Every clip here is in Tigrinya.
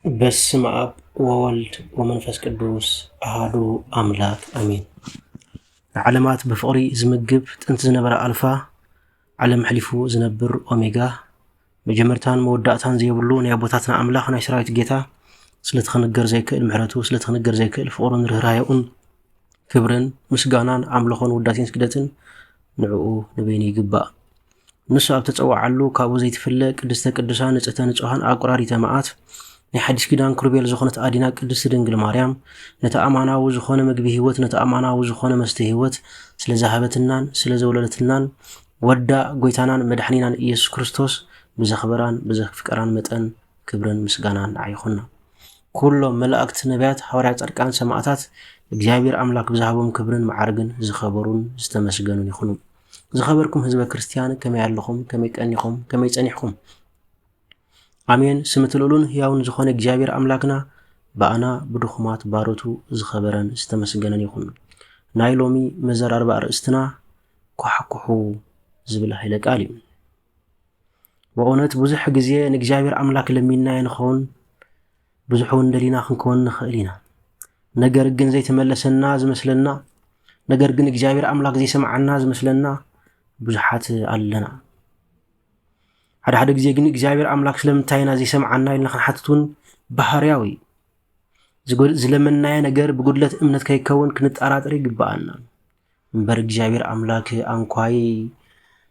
በስመ አብ ወወልድ ወመንፈስ ቅዱስ አሃዱ አምላክ አሜን። ንዓለማት ብፍቕሪ ዝምግብ ጥንቲ ዝነበረ ኣልፋ፣ ዓለም ኣሕሊፉ ዝነብር ኦሜጋ፣ መጀመርታን መወዳእታን ዘይብሉ ናይ ኣቦታትና ኣምላኽ ናይ ሰራዊት ጌታ፣ ስለቲ ክንገር ዘይክእል ምሕረቱ፣ ስለቲ ክንገር ዘይክእል ፍቕሩን ርህራሄኡን ክብርን ምስጋናን ኣምልኾን ውዳሴን ስግደትን ንዕኡ ንበይኑ ይግባእ። ንሱ ኣብ ተጸውዓሉ ካብኡ ዘይትፍለ ቅድስተ ቅዱሳን ንጽህተ ንጹሃን ኣቁራሪተ መዓት ናይ ሓዲሽ ኪዳን ክሩቤል ዝኾነት ኣዲና ቅድስቲ ድንግል ማርያም ነቲ ኣማናዊ ዝኾነ ምግቢ ህይወት ነቲ ኣማናዊ ዝኾነ መስተ ህይወት ስለ ዝሃበትናን ስለ ዘውለደትናን ወዳ ጎይታናን መድሓኒናን ኢየሱስ ክርስቶስ ብዘኽበራን ብዘፍቀራን መጠን ክብርን ምስጋናን ንዓ ይኹና። ኩሎም መላእክት፣ ነቢያት፣ ሃዋርያት፣ ጻድቃን፣ ሰማዕታት እግዚኣብሔር ኣምላክ ብዝሃቦም ክብርን መዓርግን ዝኸበሩን ዝተመስገኑን ይኹኑ። ዝኸበርኩም ህዝበ ክርስትያን ከመይ ኣለኹም? ከመይ ቀኒኹም? ከመይ ጸኒሕኩም? ኣሜን። ስምቲ ልኡሉን ህያውን ዝኾነ እግዚኣብሔር ኣምላክና ብኣና ብድኹማት ባሮቱ ዝኸበረን ዝተመስገነን ይኹን። ናይ ሎሚ መዘራርባ ኣርእስትና ኳሕኩሑ ዝብል ሃይለ ቃል እዩ። ብእውነት ብዙሕ ግዜ ንእግዚኣብሔር ኣምላክ ለሚንናዮ ንኸውን፣ ብዙሕ እውን ደሊና ክንከውን ንኽእል ኢና። ነገር ግን ዘይተመለሰና ዝመስለና፣ ነገር ግን እግዚኣብሔር ኣምላክ ዘይሰምዓና ዝመስለና ብዙሓት ኣለና። ሓደ ሓደ ግዜ ግን እግዚኣብሔር ኣምላክ ስለምንታይ ኢና ዘይሰምዓና ኢልና ክንሓትት እውን ባህርያዊ እዩ። ዝጎ-፣ ዝለመንናዮ ነገር ብጉድለት እምነት ከይከውን ክንጠራጠር ይግብኣና። እምበር እግዚኣብሔር ኣምላክ ኣንኳይ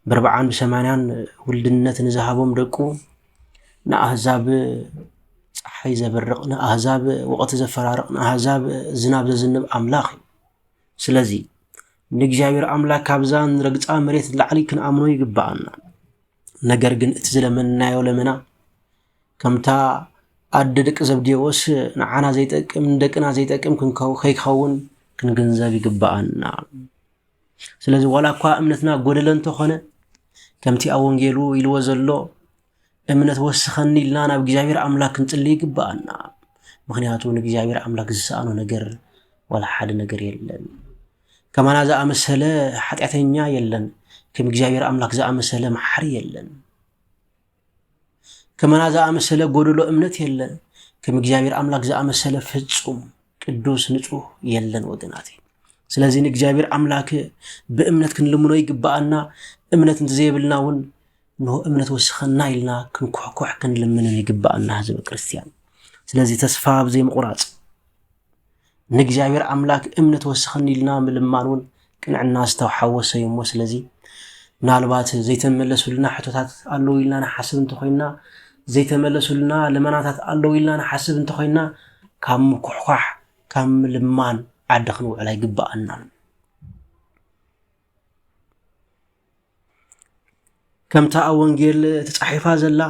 ብኣርብዓን ብሰማንያን ውልድነት ንዝሃቦም ደቁ ንኣህዛብ ጸሓይ ዘብርቕ፣ ንኣህዛብ ወቕቲ ዘፈራርቕ፣ ንኣህዛብ ዝናብ ዘዝንብ ኣምላኽ እዩ። ስለዚ ንእግዚኣብሔር ኣምላክ ካብዛ ንረግጻ መሬት ንላዕሊ ክንኣምኖ ይግብኣና። ነገር ግን እቲ ዝለመንናዮ ለመና ከምታ ኣደ ደቂ ዘብዴዎስ ንዓና ዘይጠቅም ንደቅና ዘይጠቅም ክንከው-፣ ከይከውን ክንግንዘብ ይግብኣና። ስለዚ ዋላ እኳ እምነትና ጎደለ እንተኾነ ከምቲ ኣብ ወንጌሉ ኢልዎ ዘሎ እምነት ወስኸኒ ኢልና ናብ እግዚኣብሔር ኣምላክ ክንጽሊ ይግብኣና። ምኽንያቱ ንእግዚኣብሔር ኣምላክ ዝሰኣኖ ነገር ዋላ ሓደ ነገር የለን። ከማና ዝኣመሰለ ሓጢኣተኛ የለን፣ ከም እግዚኣብሔር ኣምላክ ዝኣመሰለ መሓሪ የለን። ከማና ዝኣመሰለ ጎደሎ እምነት የለን፣ ከም እግዚኣብሔር ኣምላክ ዝኣመሰለ ፍጹም ቅዱስ ንጹህ የለን ወገናተይ። ስለዚ ንእግዚኣብሔር ኣምላክ ብእምነት ክንልምኖ ይግብኣና። እምነት እንተዘየብልና እውን ንሆ እምነት ወስኸና ኢልና ክንኩሕኩሕ ክንልምንን ይግብኣና ህዝበ ክርስትያን። ስለዚ ተስፋ ብዘይምቑራጽ ንእግዚኣብሔር ኣምላክ እምነት ወስኸኒ ኢልና ምልማን እውን ቅንዕና ዝተሓወሰ እዩ እሞ፣ ስለዚ ምናልባት ዘይተመለሱልና ሕቶታት ኣለዉ ኢልና ንሓስብ እንተኾይንና፣ ዘይተመለሱልና ልመናታት ኣለዉ ኢልና ንሓስብ እንተኾይንና፣ ካብ ምኩሕኳሕ ካብ ምልማን ዓዲ ክንውዕል ኣይግብኣናን። ከምታ ኣብ ወንጌል ተጻሒፋ ዘላ፣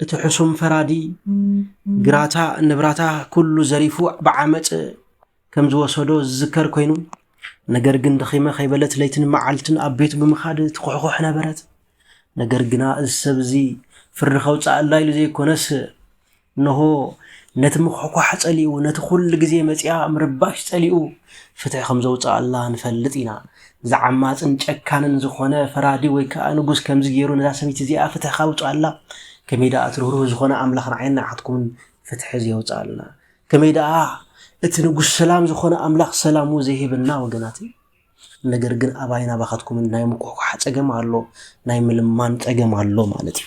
እቲ ሕሱም ፈራዲ ግራታ ንብራታ ኩሉ ዘሪፉ ብዓመጽ ከም ዝወሰዶ ዝዝከር ኮይኑ፣ ነገር ግን ደኺመ ከይበለት ለይትን መዓልትን ኣብ ቤቱ ብምኻድ ትኹሕኹሕ ነበረት። ነገር ግና እዚ ሰብ እዚ ፍርዲ ከውጽኣላ ኢሉ ዘይኮነስ፣ እንሆ ነቲ ምኹሕኳሕ ጸሊኡ፣ ነቲ ኩሉ ግዜ መጺኣ ምርባሽ ጸሊኡ ፍትሒ ከም ዘውጽኣላ ንፈልጥ ኢና። ዝዓማጽን ጨካንን ዝኾነ ፈራዲ ወይ ከኣ ንጉስ ከምዚ ገይሩ ነዛ ሰበይቲ እዚኣ ፍትሒ ካውጽኣላ፣ ከመይ ደኣ እቲ ርህሩህ ዝኾነ ኣምላኽ ንዓይን ንዓትኩምን ፍትሒ ዘየውጽኣልና? ከመይ ደኣ እቲ ንጉስ ሰላም ዝኾነ ኣምላኽ ሰላሙ ዘይህበና ወገናት? ነገር ግን ኣባይን ኣባኻትኩምን ናይ ምኩሕኳሕ ጸገም ኣሎ፣ ናይ ምልማን ጸገም ኣሎ ማለት እዩ።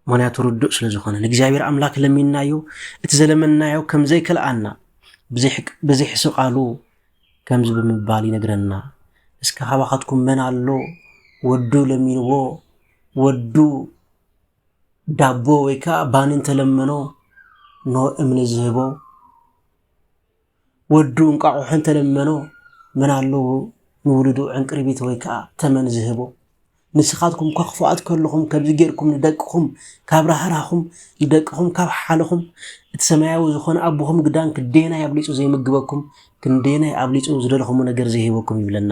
ምኽንያቱ ርዱእ ስለ ዝኾነ፣ ንእግዚኣብሔር ኣምላክ ለሚንናዮ፣ እቲ ዘለመንናዮ ከም ዘይከልኣና፣ ብዘይ ሕቅ-፣ ብዘይ ሕሱ ቃሉ ከምዚ ብምባል ይነግረና፣ "እስከ ካባኻትኩም መን ኣሎ ወዱ ለሚንዎ፣ ወዱ ዳቦ ወይ ከኣ ባኒ እንተለመኖ፣ ኖ እምኒ ዝህቦ?" ወዱ እንቋቑሖ እንተለመኖ፣ መን ኣለዎ ንውሉዱ ዕንቅርቢት ወይ ከኣ ተመን ዝህቦ? ንስኻትኩም እኳ ክፉኣት ከለኹም፣ ከምዚ ጌርኩም ንደቅኹም፣ ካብ ራህራህኹም፣ ንደቅኹም ካብ ሓለኹም፣ እቲ ሰማያዊ ዝኾነ ኣቦኹም ግዳን ክንደየናይ ኣብሊጹ ዘይምግበኩም፣ ክንደየናይ ኣብሊጹ ዝደለኹሞ ነገር ዘይህበኩም ይብለና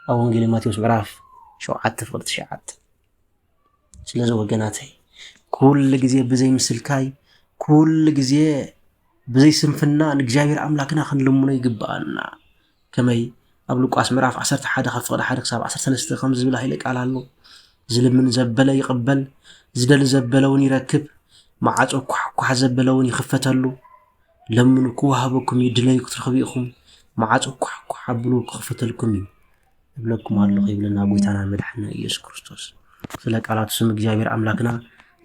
ኣብ ወንጌል ማቴዎስ ምዕራፍ ሸውዓተ ፍቕዲ ትሽዓተ። ስለዚ ወገናተይ፣ ኩሉ ግዜ ብዘይ ምስልካይ፣ ኩሉ ግዜ ብዘይ ስንፍና ንእግዚኣብሔር ኣምላክና ክንልምኖ ይግብኣና። ከመይ? ኣብ ሉቃስ ምዕራፍ ዓሰርተ ሓደ ካብ ፍቕዲ ሓደ ክሳብ ዓሰርተ ሰለስተ ከም ዝብል ሃይለ ቃል ኣሎ፣ "ዝልምን ዘበለ ይቕበል፣ ዝደሊ ዘበለ እውን ይረክብ፣ ማዕጾ ኳሕኳሕ ዘበለ እውን ይኽፈተሉ። ለምኑ ክወሃበኩም እዩ፣ ድለዩ ክትረኽቡ ኢኹም፣ ማዕጾ ኳሕኳሕ ኣብሉ ክኽፈተልኩም እዩ እብለኩም ኣለኹ ይብለና ጎይታና መድሓና ኢየሱስ ክርስቶስ። ስለ ቃላቱ ስም እግዚኣብሔር ኣምላክና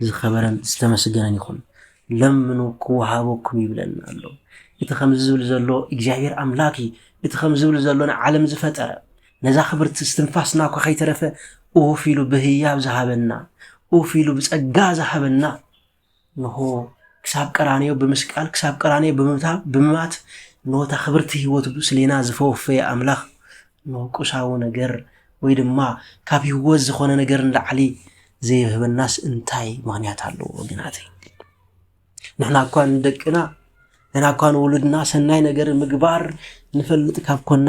ዝኸበረን ዝተመስገነን ይኹን። ለምኑ ክወሃበኩም ይብለና ኣሎ። እቲ ከምዚ ዝብል ዘሎ እግዚኣብሔር ኣምላክ እዩ። እቲ ከምዚ ዝብል ዘሎ ንዓለም ዝፈጠረ፣ ነዛ ክብርቲ እስትንፋስና እኳ ከይተረፈ ኡፍ ኢሉ ብህያብ ዝሃበና፣ ኡፍ ኢሉ ብጸጋ ዝሃበና፣ ንሆ ክሳብ ቀራንዮ ብምስቃል፣ ክሳብ ቀራንዮ ብምታ-፣ ብምማት፣ ንሆ እታ ክብርቲ ህይወቱ ስሌና ዝፈወፈየ ኣምላኽ፣ ንሆ ቁሳዊ ነገር ወይ ድማ ካብ ህይወት ዝኾነ ነገር ንላዕሊ ዘይህበናስ እንታይ ምኽንያት ኣለዎ ወገናተይ? ንሕና እኳ ንደቅና፣ ንሕና እኳ ንውሉድና ሰናይ ነገር ምግባር ንፈልጥ ካብ ኮና፣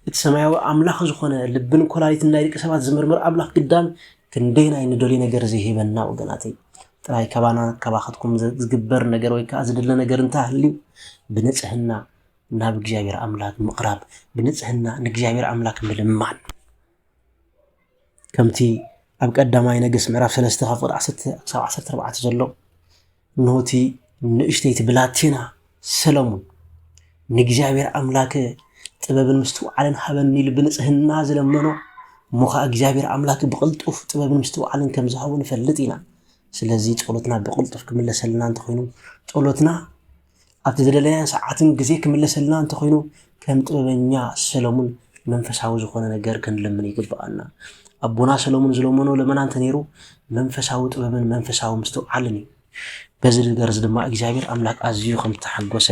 እቲ ሰማያዊ ኣምላኽ ዝኾነ ልብን ኮላሊትን ናይ ደቂ ሰባት ዝምርምር ኣምላኽ ግዳን ክንደይ ናይ ንደልዮ ነገር ዘይህበና ወገናተይ። ጥራይ ካባና ካባኻትኩም ዝ-፣ ዝግበር ነገር ወይ ከዓ ዝድለ ነገር እንተሃልዩ ብንጽህና ናብ እግዚኣብሔር ኣምላኽ ምቕራብ፣ ብንጽህና ንእግዚኣብሔር ኣምላኽ ምልማን። ከምቲ ኣብ ቀዳማይ ነገስት ምዕራፍ ሰለስተ ካብ ቁጥሪ ዓሰርተ ክሳብ ዓሰርተ ኣርባዕተ ዘሎ፣ እንሆ እቲ ንእሽተይቲ ብላቴና ሰለሙን ንእግዚኣብሔር ኣምላክ ጥበብን ምስትውዓልን ሃበኒ ኢሉ ብንጽህና ዝለመኖ፣ እሞ ኸዓ እግዚኣብሔር ኣምላክ ብቕልጡፍ ጥበብን ምስትውዓልን ከም ዝሃቦ ንፈልጥ ኢና። ስለዚ ጸሎትና ብቕልጡፍ ክምለሰልና እንተኾይኑ፣ ጸሎትና ኣብቲ ዝደለናዮ ሰዓትን ግዜ ክምለሰልና እንተኾይኑ፣ ከም ጥበበኛ ሰለሙን መንፈሳዊ ዝኾነ ነገር ክንልምን ይግብኣና። ኣቦና ሰለሙን ዝለመኖ ለመና እንተ ነይሩ፣ መንፈሳዊ ጥበብን መንፈሳዊ ምስትውዓልን እዩ። በዚ ነገር እዚ ድማ እግዚኣብሔር ኣምላክ ኣዝዩ ከም ዝተሓጎሰ፣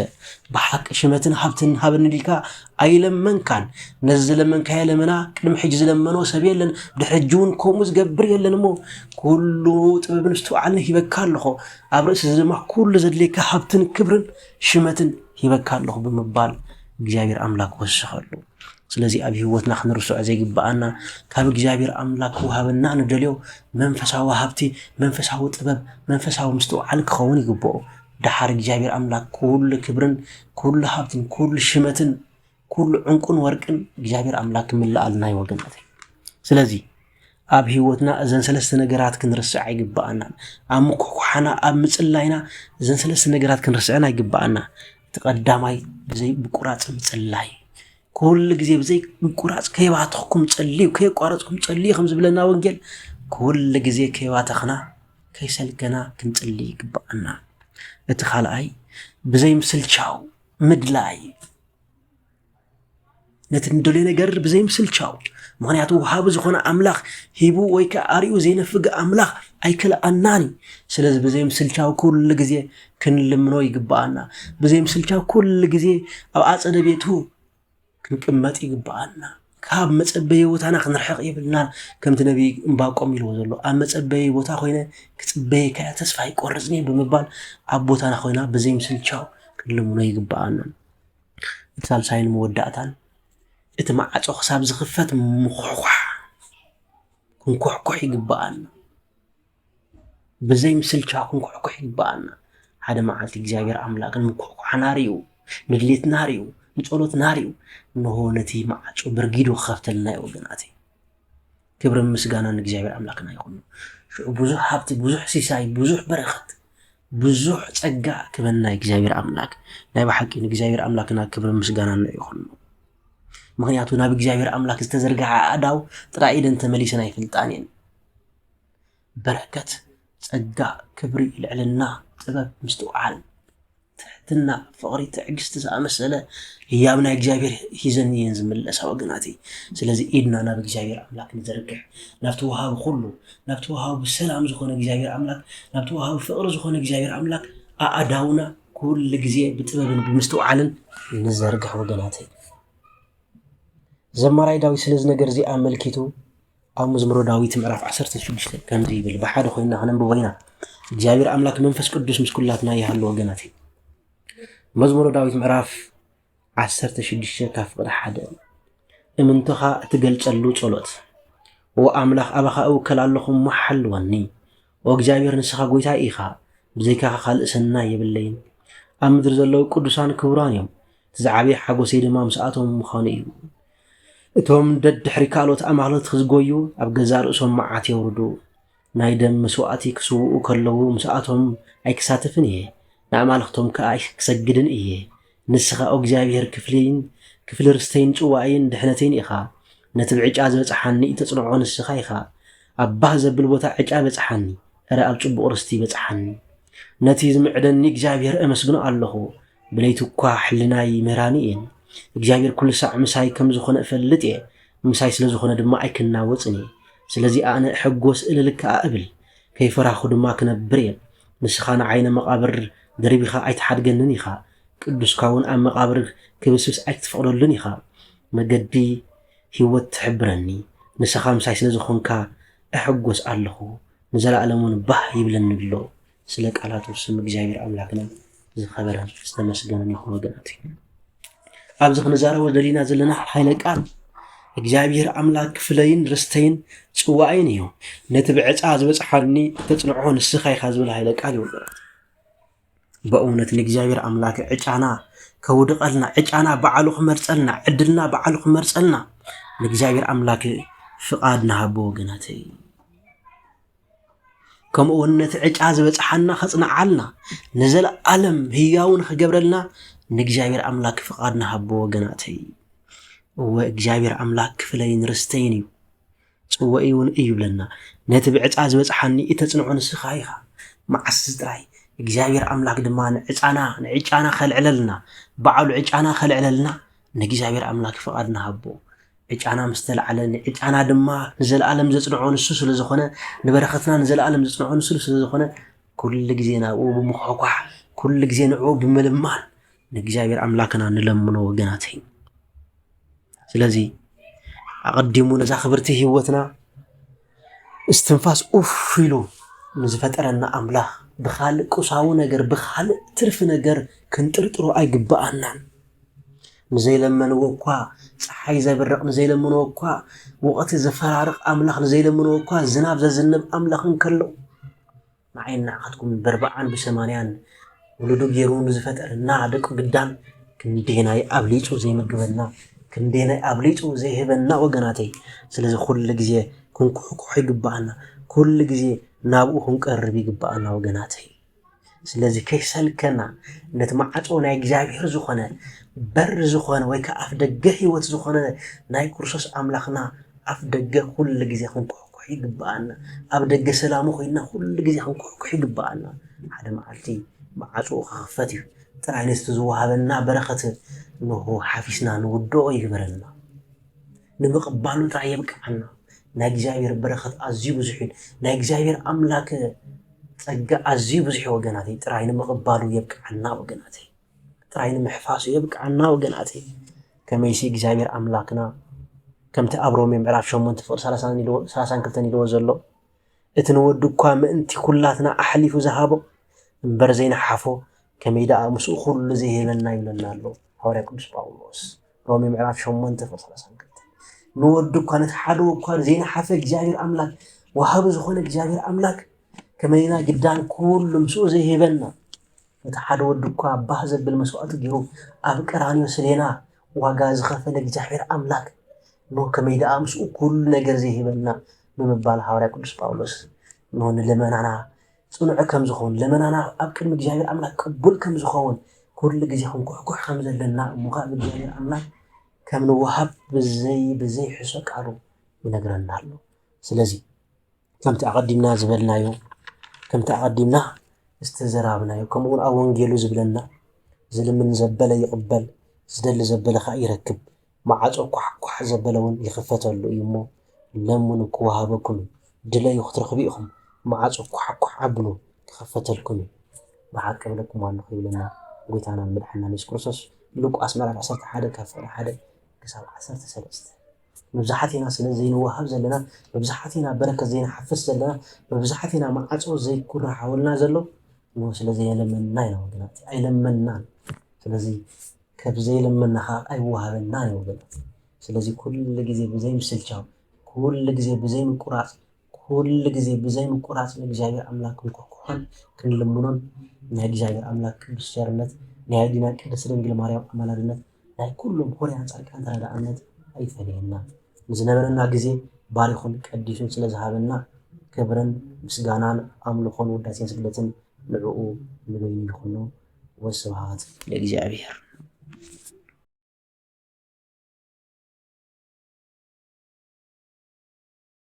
"ብሓቂ ሽመትን ሃብትን ሃበኒ ኢልካ ኣይለመንካን። ነዚ ዝለመንካዮ ለመና ቅድሚ ሕጂ ዝለመኖ ሰብ የለን፣ ድሕሪ ሕጂ እውን ከምኡ ዝገብር የለን እሞ፣ ኩሉ ጥበብን ምስትውዓልን ሂበካ ኣለኹ። ኣብ ርእሲ እዚ ድማ ኩሉ ዘድልየካ ሃብትን ክብርን ሽመትን ሂበካ ኣለኹ" ብምባል እግዚኣብሔር ኣምላክ ወሰኸሉ። ስለዚ ኣብ ህይወትና ክንርስዖ ዘይግብኣና፣ ካብ እግዚኣብሔር ኣምላክ ክወሃበና ንደልዮ መንፈሳዊ ሃብቲ፣ መንፈሳዊ ጥበብ፣ መንፈሳዊ ምስትውዓል ክኸውን ይግብኦ። ደሓር እግዚኣብሔር ኣምላክ ኩሉ ክብርን ኩሉ ሃብትን ኩሉ ሽመትን ኩሉ ዕንቁን ወርቅን እግዚኣብሔር ኣምላክ ክምልኣልና እዩ ወገናተይ። ስለዚ ኣብ ህይወትና እዘን ሰለስተ ነገራት ክንርስዕ ኣይግብኣናን። ኣብ ምኩሕኳሓና፣ ኣብ ምጽላይና እዘን ሰለስተ ነገራት ክንርስዐን ኣይግብኣና። እቲ ቀዳማይ ብዘይ ምቁራጽ ምጽላይ። ኩሉ ግዜ ብዘይ ምቁራጽ ከይባተኽኩም ጸልዩ፣ ከየቋረጽኩም ጸልዩ ከም ዝብለና ወንጌል፣ ኩሉ ግዜ ከይባተኽና፣ ከይሰልከና ክንጽሊ ይግብኣና። እቲ ካልኣይ ብዘይ ምስልቻው ምድላይ። ነቲ ንደልዮ ነገር ብዘይ ምስልቻው፣ ምኽንያቱ ወሃቢ ዝኾነ ኣምላኽ ሂቡ ወይ ከኣ ኣርዩ ዘይነፍግ ኣምላኽ ኣይከልኣናን እዩ። ስለዚ ብዘይ ምስልቻው ኩሉ ግዜ ክንልምኖ ይግብኣና። ብዘይ ምስልቻው ኩሉ ግዜ ኣብ ኣጸደ ቤቱ ክንቅመጥ ይግብኣና። ካብ መጸበዪ ቦታና ክንርሕቕ የብልናን። ከምቲ ነቢይ እምባቆም ኢልዎ ዘሎ፣ "ኣብ መጸበዪ ቦታ ኮይነ ክጽበየካ እየ፣ ተስፋ ኣይቆርጽን እየ" ብምባል ኣብ ቦታና ኮይና ብዘይ ምስልቻው ክንልምኖ ይግብኣና። እቲ ሳልሳይን መወዳእታን፣ እቲ ማዕጾ ክሳብ ዝኽፈት ምኹሕኳሕ፣ ክንኩሕኩሕ ይግብኣና። ብዘይ ምስልቻው ክንኩሕኩሕ ይግብኣና። ሓደ መዓልቲ እግዚኣብሔር ኣምላኽ ንምኩሕኳሕና ርእዩ፣ ንድሌትና ርእዩ፣ ንጸሎትና ርእዩ፣ እንሆ ነቲ ማዕጾ በርጊዱ ክኸፍተልና እዩ ወገናተይ። ክብርን ምስጋናን ንእግዚኣብሔር ኣምላኽና ይኹን። ሽዑ ብዙሕ ሃብቲ፣ ብዙሕ ሲሳይ፣ ብዙሕ በረኸት፣ ብዙሕ ጸጋ ክበና እግዚኣብሔር ኣምላክ። ናይ ብሓቂ ንእግዚኣብሔር ኣምላክና ክብርን ምስጋናን ንዕኡ ይኹን። ምኽንያቱ ናብ እግዚኣብሔር ኣምላክ ዝተዘርግሐ ኣእዳው ጥራይ ኢደን ተመሊሰን ኣይፈልጣን እየን። በረከት፣ ጸጋ፣ ክብሪ፣ ልዕልና፣ ጥበብ፣ ምስትውዓል፣ ትሕትና፣ ፍቕሪ፣ ትዕግስቲ ዝኣመሰለ ህያብ ናይ እግዚኣብሔር ሒዘን እየን ዝምለሳ ወገናተይ። ስለዚ ኢድና ናብ እግዚኣብሔር ኣምላክ ንዘርግሕ፣ ናብቲ ወሃቢ ኩሉ፣ ናብቲ ወሃቢ ሰላም ዝኾነ እግዚኣብሔር ኣምላክ፣ ናብቲ ወሃቢ ፍቕሪ ዝኾነ እግዚኣብሔር ኣምላክ ኣእዳውና ኩሉ ግዜ ብጥበብን ብምስትውዓልን ንዘርግሕ ወገናተይ። ዘማራይ ዳዊት ስለዚ ነገር እዚ ኣመልኪቱ ኣብ መዝሙረ ዳዊት ምዕራፍ ዓሰርተ ሽዱሽተ ከምዚ ይብል፣ ብሓደ ኮይንና ከነንብቦ ኢና። እግዚኣብሔር ኣምላክ መንፈስ ቅዱስ ምስ ኩላትና ይሃሉ ወገናተይ። መዝሙረ ዳዊት ምዕራፍ ዓሰርተ ሽዱሽተ ካብ ፍቕዲ ሓደ። እምንቶኻ እትገልጸሉ ጸሎት። ኦ ኣምላኽ፣ ኣባኻ እውከል ኣለኹ እሞ ሓልወኒ። ኦ እግዚኣብሔር፣ ንስኻ ጐይታይ ኢኻ፣ ብዘይካኻ ካልእ ሰናይ የብለይን። ኣብ ምድሪ ዘለዉ ቅዱሳን ክቡራን እዮም፣ እቲ ዝዓበየ ሓጎሰይ ድማ ምስኣቶም ምዃኑ እዩ። እቶም ደድሕሪ ካልኦት ኣማልኽቲ ዝጎዩ ኣብ ገዛእ ርእሶም መዓት የውርዱ። ናይ ደም መስዋእቲ ክስውኡ ከለዉ ምስኣቶም ኣይክሳተፍን እየ፣ ንኣማልኽቶም ከኣ ኣይክሰግድን እየ። ንስኻ ኦ እግዚኣብሔር ክፍለይን ክፍሊ ርስተይን ጽዋእይን ድሕነተይን ኢኻ። ነቲ ብዕጫ ዝበጽሓኒ እተጽንዖ ንስኻ ኢኻ። ኣብ ባህ ዘብል ቦታ ዕጫ በጽሓኒ፣ እረ ኣብ ጽቡቕ ርስቲ በጽሓኒ። ነቲ ዝምዕደኒ እግዚኣብሔር እመስግኖ ኣለኹ። ብለይቲ እኳ ሕልናይ ምህራኒ እየን። እግዚኣብሔር ኩሉ ሳዕ ምሳይ ከም ዝኾነ እፈልጥ እየ። ምሳይ ስለ ዝኾነ ድማ ኣይክናወጽን እየ። ስለዚ ኣነ እሕጎስ እልል ከኣ እብል። ከይፈራኹ ድማ ክነብር እየ። ንስኻ ንዓይነ መቓብር ደርቢኻ ኣይትሓድገንን ኢኻ። ቅዱስካ እውን ኣብ መቓብር ክብስብስ ኣይትፈቕደሉን ኢኻ። መገዲ ህይወት ትሕብረኒ። ንስኻ ምሳይ ስለ ዝኾንካ እሕጎስ ኣለኹ። ንዘለኣለም እውን ባህ ይብለኒ ኣሎ። ስለ ቃላቱ ስም እግዚኣብሔር ኣምላክና ዝኸበረን ዝተመስገነን ይኹን። ወገናት፣ ኣብዚ ክንዛረቦ ደሊና ዘለና ሓይለ ቃል እግዚኣብሔር ኣምላክ ክፍለይን ርስተይን ጽዋእይን እዩ። ነቲ ብዕፃ ዝበጽሓኒ ተጽንዖ ንስኻ ኢኻ ዝብል ሓይለ ቃል እዩ። ወገናት፣ በእውነት ንእግዚኣብሔር ኣምላክ ዕጫና ከውድቐልና፣ ዕጫና ባዕሉ ክመርጸልና፣ ዕድልና ባዕሉ ክመርጸልና ንእግዚኣብሔር ኣምላክ ፍቓድ ንሃቦ ወገናተይ። ከምኡ እውን ነቲ ዕጫ ዝበጽሓና ከጽንዓልና፣ ንዘለኣለም ህያው ንኽገብረልና ንእግዚኣብሔር ኣምላክ ፍቓድ ንሃቦ ወገናተይ። እወ እግዚኣብሔር ኣምላክ ክፍለይን ርስተይን እዩ፣ ጽወኢ እውን እዩ ይብለና። ነቲ ብዕጻ ዝበጽሓኒ እተጽንዖ ንስኻ ኢኻ። መዓስ ጥራይ እግዚኣብሔር ኣምላክ ድማ ንዕጻና ንዕጫና ከልዕለልና፣ ባዕሉ ዕጫና ከልዕለልና ንእግዚኣብሔር ኣምላክ ፍቓድ ንሃቦ። ዕጫና ምስ ተላዕለ ንዕጫና ድማ ንዘለኣለም ዘጽንዖ ንሱ ስለ ዝኾነ፣ ንበረኸትና ንዘለኣለም ዘጽንዖ ንሱ ስለ ዝኾነ፣ ኩሉ ግዜ ናብኡ ብምኹሕኳሕ፣ ኩሉ ግዜ ንዕኡ ብምልማን ንእግዚኣብሔር ኣምላክና ንለምኖ ወገናተይ። ስለዚ ኣቐዲሙ ነዛ ክብርቲ ህይወትና እስትንፋስ ኡፍ ኢሉ ንዝፈጠረና ኣምላኽ ብኻልእ ቁሳዊ ነገር፣ ብኻልእ ትርፊ ነገር ክንጥርጥሮ ኣይግብኣናን። ንዘይለመንዎ እኳ ጸሓይ ዘብርቕ፣ ንዘይለመንዎ እኳ ወቕቲ ዘፈራርቕ ኣምላኽ፣ ንዘይለመንዎ እኳ ዝናብ ዘዝንብ ኣምላኽ እንከሎ፣ ንዓይን ንዓኻትኩም በርብዓን ብሰማንያን ውሉዱ ገይሩ ንዝፈጠረና ደቁ ግዳን ክንደየናይ ኣብሊጹ ዘይምግበና፣ ክንደየናይ ኣብሊጹ ዘይህበና ወገናተይ። ስለዚ ኩሉ ግዜ ክንኩሕኩሕ ይግብኣና፣ ኩሉ ግዜ ናብኡ ክንቀርብ ይግብኣና ወገናተይ። ስለዚ ከይሰልከና ነቲ ማዕጾ ናይ እግዚኣብሔር ዝኾነ፣ በር ዝኾነ፣ ወይ ከኣ ኣፍ ደገ ህይወት ዝኾነ ናይ ክርስቶስ ኣምላኽና ኣፍ ደገ ኩሉ ግዜ ክንኩሕኩሕ ይግብኣና። ኣብ ደገ ሰላሙ ኮይንና ኩሉ ግዜ ክንኩሕኩሕ ይግብኣና። ሓደ መዓልቲ ማዕጾኡ ክኽፈት እዩ። ጥራይ ነቲ ዝወሃበና በረኸት ንሆ ሓፊስና ንውድኦ ይግበረና። ንምቕባሉ ጥራይ የብቅዓና። ናይ እግዚኣብሔር በረኸት ኣዝዩ ብዙሕ እዩ። ናይ እግዚኣብሔር ኣምላክ ጸጋ ኣዝዩ ብዙሕ እዩ ወገናተይ። ጥራይ ንምቕባሉ የብቅዓና ወገናተይ። ጥራይ ንምሕፋሱ የብቅዓና ወገናተይ። ከመይሲ እግዚኣብሔር ኣምላክና ከምቲ ኣብ ሮሜ ምዕራፍ ሸሞንተ ፍቕዲ ሰላሳን ኢልዎ፣ ሰላሳን ክልተን ኢልዎ ዘሎ፣ እቲ ንወዱ እኳ ምእንቲ ኩላትና ኣሕሊፉ ዝሃቦ እምበር ዘይነሓፎ፣ ከመይ ደኣ ምስኡ ኩሉ ዘይህበና ይብለና ኣሎ ሃዋርያ ቅዱስ ጳውሎስ። ሮሜ ምዕራፍ ሸሞንተ ፍቕዲ ሰላሳን ክልተን። ንወዱ እኳ፣ ነቲ ሓደ እኳ ዘይነሓፈ እግዚኣብሔር ኣምላክ፣ ወሃቢ ዝኾነ እግዚኣብሔር ኣምላክ ከመይና ግዳን ኩሉ ምስኡ ዘይህበና፣ ነቲ ሓደ ወዱ እኳ ባህ ዘብል መስዋእቲ ገይሩ ኣብ ቀራንዮ ስሌና ዋጋ ዝኸፈለ እግዚኣብሔር ኣምላክ፣ ኖ ከመይ ደኣ ምስኡ ኩሉ ነገር ዘይህበና ብምባል ሃዋርያ ቅዱስ ጳውሎስ፣ ኖ ንልመናና ጽኑዕ ከም ዝኸውን፣ ልመናና ኣብ ቅድሚ እግዚኣብሔር ኣምላክ ቅቡል ከም ዝኸውን፣ ኩሉ ግዜ ክንኩሕኩሕ ከም ዘለና እሞ ከኣ ብእግዚኣብሔር ኣምላክ ከም ንወሃብ ብዘይ፣ ብዘይ ሕሶ ቃሉ ይነግረና ኣሎ። ስለዚ ከምቲ ኣቐዲምና ዝበልናዮ፣ ከምቲ ኣቐዲምና ዝተዘራብናዮ፣ ከምኡ እውን ኣብ ወንጌሉ ዝብለና፣ ዝልምን ዘበለ ይቕበል፣ ዝደሊ ዘበለ ኸኣ ይረክብ፣ መዓጾ ኳሕኳሕ ዘበለ እውን ይኽፈተሉ እዩ እሞ፣ ለምኑ ክወሃበኩም እዩ፣ ድለዩ ክትረኽቡ ኢኹም፣ መዓጾ ኳሕኳሕ ኣብሉ ክኽፈተልኩም እዩ። ብሓቂ እብለኩም ኣለኹ ይብለና ጎይታናን መድሓንናን የሱስ ክርስቶስ። ሉቃስ ምዕራፍ ዓሰርተ ሓደ ካብ ፍቕዲ ሓደ ክሳብ ዓሰርተ ሰለስተ። መብዛሕቴና ስለ ዘይንወሃብ ዘለና፣ መብዛሕቴና በረከት ዘይንሓፍስ ዘለና፣ መብዛሕቴና መዓጾ ዘይኩራሓወልና ዘሎ፣ ንዎ ስለ ዘይለመንና ኢና ወገናት፣ ኣይለመንናን። ስለዚ ካብ ዘይለመንና ኸዓ ኣይወሃበናን እዩ ወገናት። ስለዚ ኩሉ ግዜ ብዘይ ምስልቻው፣ ኩሉ ግዜ ብዘይ ምቁራጽ፣ ኩሉ ግዜ ብዘይ ምቁራጽ ንእግዚኣብሔር ኣምላክ ክንኩሕኩሖን ክንልምኖን ናይ እግዚኣብሔር ኣምላክ ቅዱስ ቸርነት፣ ናይ ኣዴና ቅድስት ድንግል ማርያም ኣማላድነት፣ ናይ ኩሎም ሆርያን ጻድቃን ተረዳእነት ኣይፈለየና። ንዝነበረና ግዜ ባሪኹን ቀዲሱን ስለ ዝሃበና ክብርን ምስጋናን ኣምልኾን ውዳሴን ስግደትን ንዕኡ ንበይኑ ይኹኖ። ወስብሃት ለእግዚኣብሔር።